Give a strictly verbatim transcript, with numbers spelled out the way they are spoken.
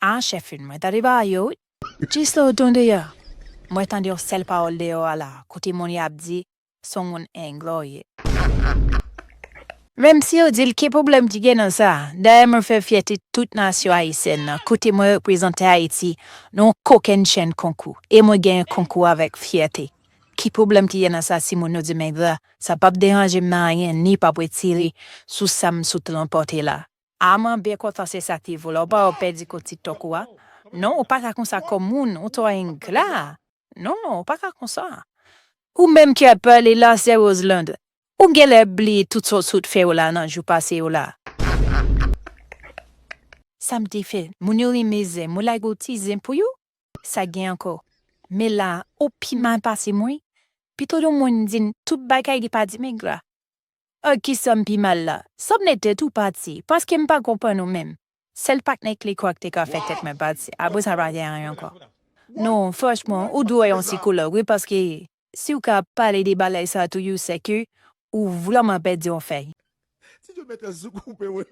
A, chèf, mwen tande bagay yo, wi. Jis lè w tande a, mwen tande yon sèl pawòl deyò a la, kote moun y ap di, se yon moun engra w ye. Menm si yo di l, ki pwoblèm ki gen nan sa? Dayè, mwen fè fyète tout nasyon ayisyèn nan, kote mwen reprezante Ayiti nan yon kokennchenn konkou, e mwen genyen konkou avèk fyète. Ki pwoblèm ki gen nan sa si moun yo di m engra? Sa p ap deranje m nan anyen, ni p ap retire sou sa m sot ranpòte la. A, mwen byen kontan se sa ki vo la. Ou pa wè w pèdi kont TikTok ou a? Non, ou pa ka konsa kòm moun, ou twò engra. Non, ou pa ka konsa. Ou menm ki ap pale la, sè Roseland, ou genlè bliye tout sa w sot fè yo la nan jou pase yo la. Sa m te fè, moun yo renmen zen, mwen lage yon ti zen pou yo. Sa gen ankò? Men la, ou pi mal pase mwen. Pito yon moun di m tout bagay, li pa di m engra. Ak kisa m pi mal la? Sa m nèt tèt ou pati, paske m pa konprann ou menm. Sèl patnè Kliko a k te ka fè tèt mwen pati, apre sa pa gen anyen ankò. Non, franchman, ou dwe wè yon sikològ, wi, paske si w ka pale de bagay sa toujou, se ke ou vrèman pèdi yon fèy. Si yo mete sou koupe, wi.